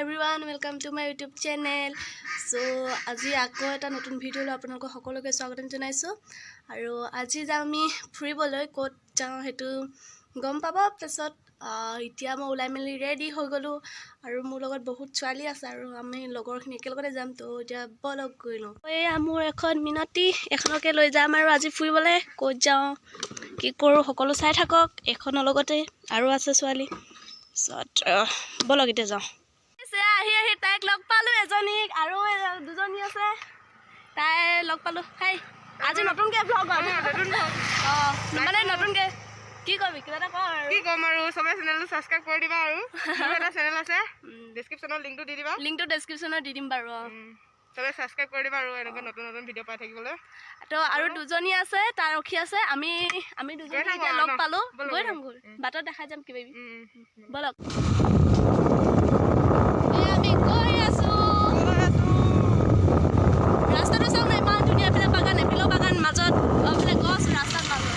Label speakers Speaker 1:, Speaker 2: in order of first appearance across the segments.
Speaker 1: Everyone, welcome to my YouTube channel. So আজি আকৌ এটা নতুন ভিডিঅ'লৈ আপোনালোকক সকলোকে স্বাগতম জনাইছোঁ। আৰু আজি যাম আমি ফুৰিবলৈ। ক'ত যাওঁ সেইটো গম পাব পিছত। এতিয়া মই ওলাই মেলি ৰেডি হৈ গ'লোঁ আৰু মোৰ লগত বহুত ছোৱালী আছে আৰু আমি লগৰখিনি একেলগতে যাম। তো এতিয়া বলক, গৈ লওঁ। এয়া মোৰ এখন মিনতি, এখনকে লৈ যাম আৰু আজি ফুৰিবলৈ। ক'ত যাওঁ, কি কৰোঁ, সকলো চাই থাকক। এইখনৰ লগতে আৰু আছে ছোৱালী। পিছত ব'লক, এতিয়া যাওঁ। পিছে আহি আহি তাইক লগ পালোঁ এজনীক আৰু দুজনী আছে, তাই লগ পালোঁ। হাই, আজি নতুনকৈ ভ্লগত, অঁ, মানে নতুনকৈ কি কবি? কিবা এটা ক আৰু।
Speaker 2: কি ক'ম আৰু, চবে চেনেলটো ছাবস্ক্ৰাইব কৰি দিবা। আৰু মোৰ এটা চেনেল আছে, ডিছক্ৰিপশ্যনত লিংকটো দি দিবা।
Speaker 1: লিংকটো ডেছক্ৰিপশ্যনত দি দিম বাৰু, অঁ।
Speaker 2: চবে ছাবস্ক্ৰাইব কৰি দিবা আৰু এনেকুৱা নতুন নতুন ভিডিঅ' পাই থাকিবলৈ।
Speaker 1: তো আৰু দুজনী আছে, তাৰ ৰখি আছে। আমি দুজনী
Speaker 2: থাকোঁ
Speaker 1: এতিয়া
Speaker 2: আৰু
Speaker 1: লগ
Speaker 2: ন?
Speaker 1: পালোঁ।
Speaker 2: ব'লক,
Speaker 1: গৈ
Speaker 2: ব'লক।
Speaker 1: থাকোঁ, বাটত দেখাই যাম কিবা কিবি। ব'লক, এয়া আমি গৈ আছোঁ। ৰাস্তাটো চাওক না, ইমান ধুনীয়া। এইফালে বাগান, এইফালেও বাগান, মাজত এইফালে গছ, ৰাস্তাত মাজত।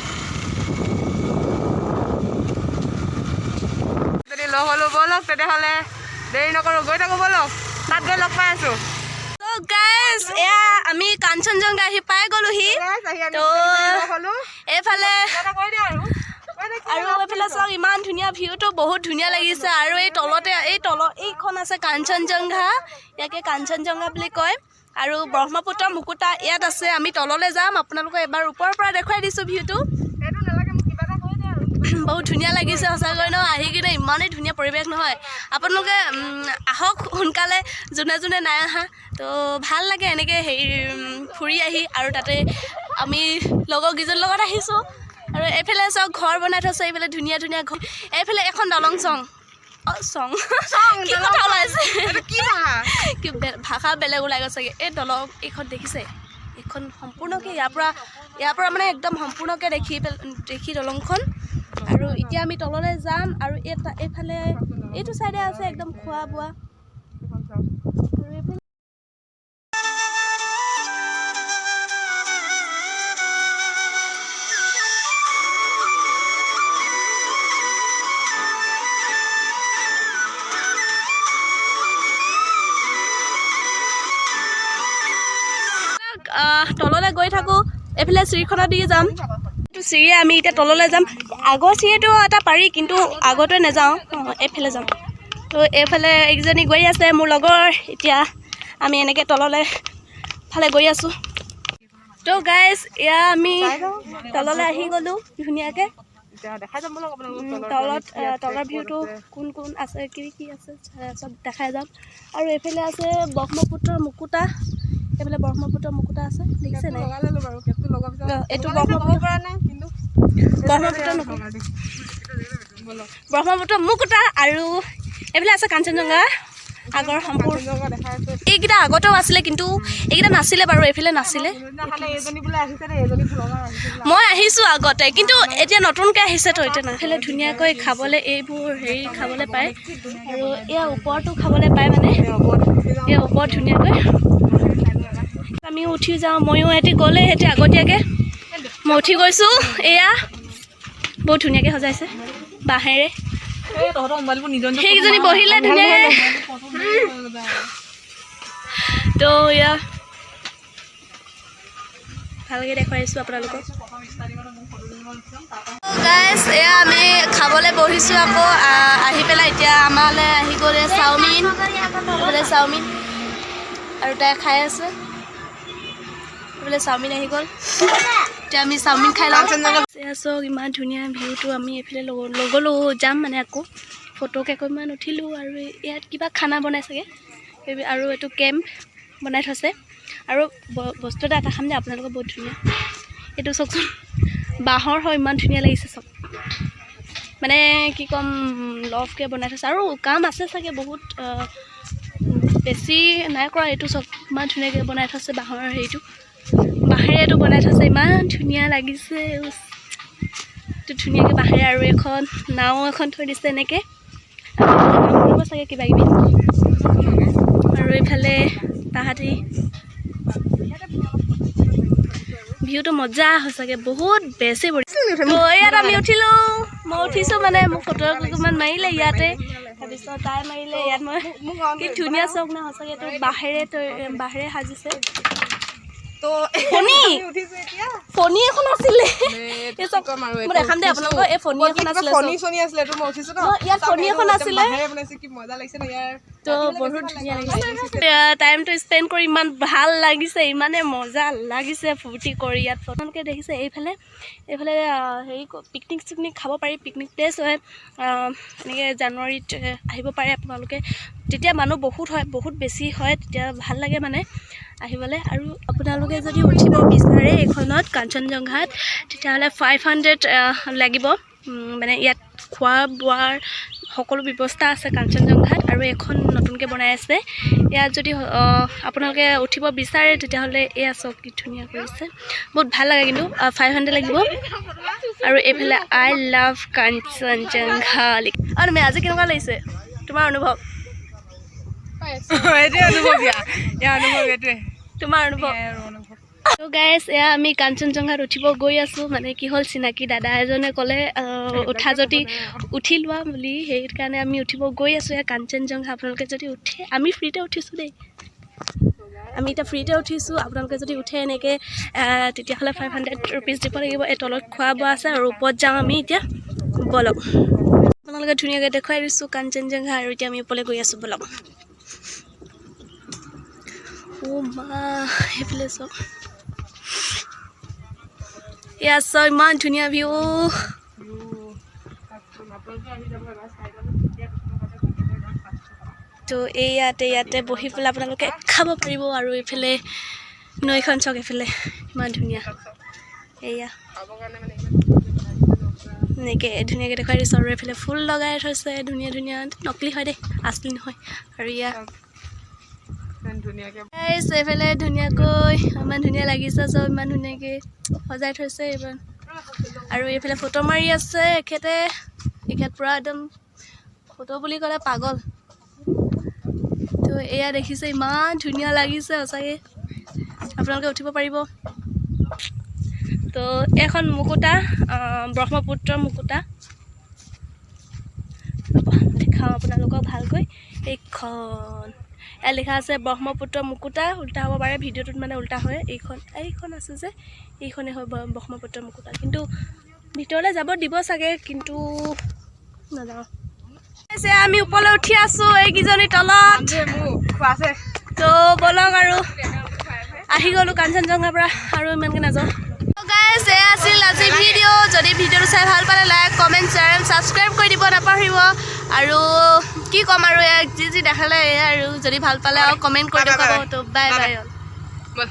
Speaker 2: যদি লগ হ'লো, ব'লক তেতিয়াহ'লে, দেৰি নকৰোঁ, গৈ থাকোঁ। ব'লক, তাত গৈ লগ পাই আছোঁ।
Speaker 1: তো গাইজ, এয়া আমি কাঞ্চনজংঘা আহি পাই গ'লোহি।
Speaker 2: Guys, আহি আমি
Speaker 1: তো
Speaker 2: লগ হ'লো।
Speaker 1: এইফালে
Speaker 2: কিবা এটা কৈ দিয়া আৰু কৈ দে, কি
Speaker 1: আৰু এইফালে চাওক, ইমান ধুনীয়া ভিউটো, বহুত ধুনীয়া লাগিছে। আৰু এই তলতে, এই তলত এইখন আছে কাঞ্চনজংঘা, ইয়াকে কাঞ্চনজংঘা বুলি কয়। আৰু ব্ৰহ্মপুত্ৰ মুকুতা ইয়াত আছে। আমি তললৈ যাম, আপোনালোকক এবাৰ ওপৰৰ পৰা দেখুৱাই দিছোঁ ভিউটো।
Speaker 2: সেইটো নালাগে, মোক কিবা এটা কৈ দিয়া আৰু।
Speaker 1: বহুত ধুনীয়া লাগিছে সঁচাকৈ ন? আহি কিনে ইমানেই ধুনীয়া পৰিৱেশ নহয়। আপোনালোকে আহক সোনকালে, যোনে যোনে নাই অহা। তো ভাল লাগে এনেকৈ হেৰি ফুৰি আহি। আৰু তাতে আমি লগৰকেইজনৰ লগত আহিছোঁ। আৰু এইফালে চাওক, ঘৰ বনাই থৈছে এইফালে, ধুনীয়া ধুনীয়া ঘৰ। এইফালে এখন দলং চং, অঁ, চং কি কথা ওলাইছে।
Speaker 2: এইটো কি ভাষা?
Speaker 1: কি ভাষা বেলেগ ওলাই গৈছেগৈ। এই দলং এইখন দেখিছে? এইখন সম্পূৰ্ণকৈ ইয়াৰ পৰা মানে একদম সম্পূৰ্ণকৈ দেখি দলংখন। আৰু এতিয়া আমি তললৈ যাম। আৰু এইফালে এইটো চাইডে আছে একদম খোৱা বোৱা। আৰু এইফালে তললৈ গৈ থাকোঁ। এইফালে চিৰিখনত দি যাম। এইটো চিৰিয়ে আমি এতিয়া তললৈ যাম। আগৰ চিৰিটো এটা পাৰি, কিন্তু আগতে নাযাওঁ, অঁ, এইফালে যাম। তো এইফালে এইকেইজনী গৈ আছে মোৰ লগৰ। এতিয়া আমি এনেকৈ তললৈ ফালে গৈ আছোঁ। তো গাইজ, এয়া আমি তললৈ আহি গ'লোঁ ধুনীয়াকৈ।
Speaker 2: এতিয়া দেখাই যাম ব'লক আপোনালোকক।
Speaker 1: তলত
Speaker 2: কি আছে,
Speaker 1: তলৰ
Speaker 2: ক'ত
Speaker 1: ভিউটো
Speaker 2: আছে।
Speaker 1: কোন কোন আছে, কি কি আছে, চব দেখাই যাম। আৰু এইফালে আছে ব্ৰহ্মপুত্ৰৰ মুকুতা। এইফালে ব্ৰহ্মপুত্ৰৰ মুকুতা আছে, দেখিছে
Speaker 2: কেপটো
Speaker 1: নাই?
Speaker 2: লগাই ল'লো বাৰু। কেপটো লগোৱাৰ পিছত
Speaker 1: অ, এইটো
Speaker 2: লগালে ক'ব
Speaker 1: ব্ৰহ্মপুত্ৰ।
Speaker 2: পৰা নাই কিন্তু।
Speaker 1: ব্ৰহ্মপুত্ৰ মুকুতা।
Speaker 2: ব'লক।
Speaker 1: ব্ৰহ্মপুত্ৰ মুকুতা। আৰু এইফালে আছে কাঞ্চনজংঘা আগৰ সম্পূৰ্ণ।
Speaker 2: কাঞ্চনজংঘা দেখাই আছে।
Speaker 1: এইকেইটা আগতেও আছিলে, কিন্তু এইকেইটা নাছিলে বাৰু, এইফালে নাছিলে।
Speaker 2: যোনদিনাখনে এইজনী বোলে আহিছে দেই, এইজনী ভ্লগাৰ আহিছে বোলে।
Speaker 1: মই আহিছোঁ আগতে, কিন্তু এতিয়া নতুনকৈ আহিছে। তো এতিয়া নাই। এইফালে ধুনীয়াকৈ খাবলৈ এইবোৰ হেৰি খাবলৈ পায়। আৰু এয়া ওপৰতো খাবলৈ পায়, মানে এই ওপৰত ধুনীয়াকৈ আমিও উঠি যাওঁ। ময়ো সিহঁতি গ'লে, সিহঁতি আগতীয়াকৈ, মই উঠি গৈছোঁ। এয়া বহুত ধুনীয়াকৈ সজাইছে বাঁহেৰে। সেইকেইজনী বহিলে ধুনীয়াকৈ। তো এয়া ভালকৈ দেখুৱাইছোঁ আপোনালোকক। গাইজ, এয়া আমি খাবলৈ বহিছোঁ আকৌ আহি পেলাই। এতিয়া আমালৈ আহি গ'লে চাওমিন, এইফালে চাওমিন, আৰু তাই খাই আছে। এইফালে চাওমিন আহি গ'ল। এতিয়া আমি চাওমিন খাই লওঁ। এয়া চাওক, ইমান ধুনীয়া ভিউটো। আমি এইফালে নগ'লোঁ, যাম মানে আকৌ। ফটো কেইকপিমান উঠিলোঁ। আৰু ইয়াত কিবা খানা বনাই চাগে। আৰু এইটো কেম্প বনাই থৈছে। আৰু বস্তু এটা খাম দেই আপোনালোকৰ, বহুত ধুনীয়া। এইটো চাওকচোন, বাঁহৰ হয়, ইমান ধুনীয়া লাগিছে চাওক। মানে কি ক'ম, লফকৈ বনাই থৈছে। আৰু কাম আছে চাগে বহুত, বেছি নাই কৰা। এইটো চাওক, ইমান ধুনীয়াকৈ বনাই থৈছে। বাঁহৰ হেৰিটো, বাঁহেৰে এইটো বনাই থৈছে, ইমান ধুনীয়া লাগিছে। উচ। এইটো ধুনীয়াকৈ বাঁহেৰে। আৰু এখন নাও এখন থৈ দিছে এনেকৈ, কাম কৰিব চাগে কিবা কিবি। আৰু এইফালে তাহাঁতি ভিউটো মজা সঁচাকৈ, বহুত বেছি বঢ়িয়া। তো ইয়াত আমি উঠিলোঁ, মই উঠিছোঁ, মানে মোক ফটো কেইকপিমান মাৰিলে ইয়াতে। তাৰপিছত তাৰপিছত তাই মাৰিলে ইয়াত মই।
Speaker 2: মোক
Speaker 1: কি ধুনীয়া চক না সঁচাকৈ। এইটো বাঁহেৰে সাজিছে।
Speaker 2: তো
Speaker 1: ফণী।
Speaker 2: আমি উঠিছো এতিয়া।
Speaker 1: ফণী এখন আছিলে।
Speaker 2: এই
Speaker 1: এই চব
Speaker 2: কি ক'ম আৰু,
Speaker 1: মই
Speaker 2: এইটো
Speaker 1: দেখাম দেই
Speaker 2: উঠিছো।
Speaker 1: আপোনালোকক, এই ফণী এখন
Speaker 2: কিবা
Speaker 1: আছিলে।
Speaker 2: ফণী চনী আছিলে, এইটো মই উঠিছো ন।
Speaker 1: ন, ইয়াত
Speaker 2: চাওক,
Speaker 1: ফণী
Speaker 2: এইটো
Speaker 1: এখন
Speaker 2: একদম
Speaker 1: আছিলে।
Speaker 2: বাঁহেৰে বনাইছে, কি মজা লাগিছে ন ইয়াৰ।
Speaker 1: তো বহুত ধুনীয়া লাগিছে। টাইমটো স্পেণ্ড কৰি ইমান ভাল লাগিছে, ইমানে মজা লাগিছে ফূৰ্তি কৰি। ইয়াত আপোনালোকে দেখিছে এইফালে হেৰি পিকনিক চিকনিক খাব পাৰি, পিকনিক প্লেচ হয়। এনেকৈ জানুৱাৰীত আহিব পাৰে আপোনালোকে, তেতিয়া মানুহ বহুত হয়, বহুত বেছি হয়, তেতিয়া ভাল লাগে মানে আহিবলৈ। আৰু আপোনালোকে যদি উঠিব বিচাৰে এইখনত কাঞ্চনজংঘাত, তেতিয়াহ'লে 500 লাগিব। মানে ইয়াত খোৱা বোৱাৰ সকলো ব্যৱস্থা আছে কাঞ্চনজংঘাত। আৰু এখন নতুনকৈ বনাই আছে। ইয়াত যদি আপোনালোকে উঠিব বিচাৰে, তেতিয়াহ'লে এয়া চাওক কি ধুনীয়া কৰিছে, বহুত ভাল লাগে। কিন্তু 500 লাগিব। আৰু এইফালে "I love Kanchenjunga"। আৰু তুমি আজি কেনেকুৱা লাগিছে, তোমাৰ অনুভৱ?
Speaker 2: এইটোৱে অনুভৱ, ইয়াৰ অনুভৱ এইটোৱে।
Speaker 1: তোমাৰ অনুভৱ?
Speaker 2: এয়াই আৰু অনুভৱ।
Speaker 1: ত' গাইজ, এয়া আমি কাঞ্চনজংঘাত উঠিব গৈ আছোঁ। মানে কি হ'ল, চিনাকি দাদা এজনে ক'লে উঠা যদি উঠি লোৱা বুলি, সেইকাৰণে আমি উঠিব গৈ আছোঁ। এয়া কাঞ্চনজংঘা, আপোনালোকে যদি উঠে, আমি ফ্ৰীতে উঠিছোঁ দেই, আমি এতিয়া ফ্ৰীতে উঠিছোঁ। আপোনালোকে যদি উঠে এনেকৈ, তেতিয়াহ'লে 500 ৰুপিজ দিব লাগিব। এই তলত খোৱা বোৱা আছে আৰু ওপৰত যাওঁ আমি এতিয়া, ব'লক। আপোনালোকে ধুনীয়াকৈ দেখুৱাই দিছোঁ কাঞ্চনজংঘা। আৰু এতিয়া আমি ওপৰলৈ গৈ আছোঁ, ব'লক। অ' মা, সেইফালে চাওক, এয়া চাওক, ইমান ধুনীয়া ভিউ।
Speaker 2: আপোনালোকে আহি যাব এবাৰ চাই যাব তেতিয়া।
Speaker 1: তো এই ইয়াতে বহি পেলাই আপোনালোকে খাব পাৰিব। আৰু এইফালে নৈখন চাওক, এইফালে ইমান ধুনীয়া এয়া।
Speaker 2: খাবৰ কাৰণে মানে ইমান
Speaker 1: এনেকৈ ধুনীয়াকৈ দেখুৱাই দিছোঁ। আৰু এইফালে ফুল লগাই থৈছে ধুনীয়া ধুনীয়া, নকলি হয় দেই, আচলি নহয়। আৰু ইয়া
Speaker 2: ইমান ধুনীয়াকে।
Speaker 1: Guys, এইফালে ধুনীয়াকৈ ইমান ধুনীয়া লাগিছে চব, ইমান ধুনীয়াকৈ সজাই থৈছে এইবাৰ। আৰু এইফালে ফটো মাৰি আছে এখেতে, এখেত পূৰা একদম ফটো বুলি ক'লে পাগল। তো এয়া দেখিছে, ইমান ধুনীয়া লাগিছে সঁচাকৈ, আপোনালোকে উঠিব পাৰিব। তো এইখন মুকুতা, ব্ৰহ্মপুত্ৰৰ মুকুতা। ৰ'ব, দেখাওঁ আপোনালোকক ভালকৈ। এইখন ইয়াত লিখা আছে ব্ৰহ্মপুত্ৰ মুকুতা, উল্টা হ'ব পাৰে ভিডিঅ'টোত, মানে উল্টা হয়। এইখন আছে যে, এইখনে হয় ব্ৰহ্মপুত্ৰ মুকুতা। কিন্তু ভিতৰলৈ যাব দিব চাগে, কিন্তু নাযাওঁ। আছে, আমি ওপৰলৈ উঠি আছোঁ, এইকেইজনী তলত।
Speaker 2: মোক খোৱাছে।
Speaker 1: তো ব'লক আৰু, আহি গ'লোঁ কাঞ্চনজংঘাৰ পৰা, আৰু ইমানকৈ নাযাওঁ। গাইজ, এয়া আছিল আজি ভিডিঅ'। যদি ভিডিঅ'টো চাই ভাল পালে, like, comment, share and subscribe কৰি দিব নাপাহৰিব। আৰু কি ক'ম আৰু, এয়া যি যি দেখালে এয়া। আৰু যদি ভাল পালে আৰু কমেণ্ট কৰি দেখুৱাব। তো বাই বাই।
Speaker 2: ব'ল।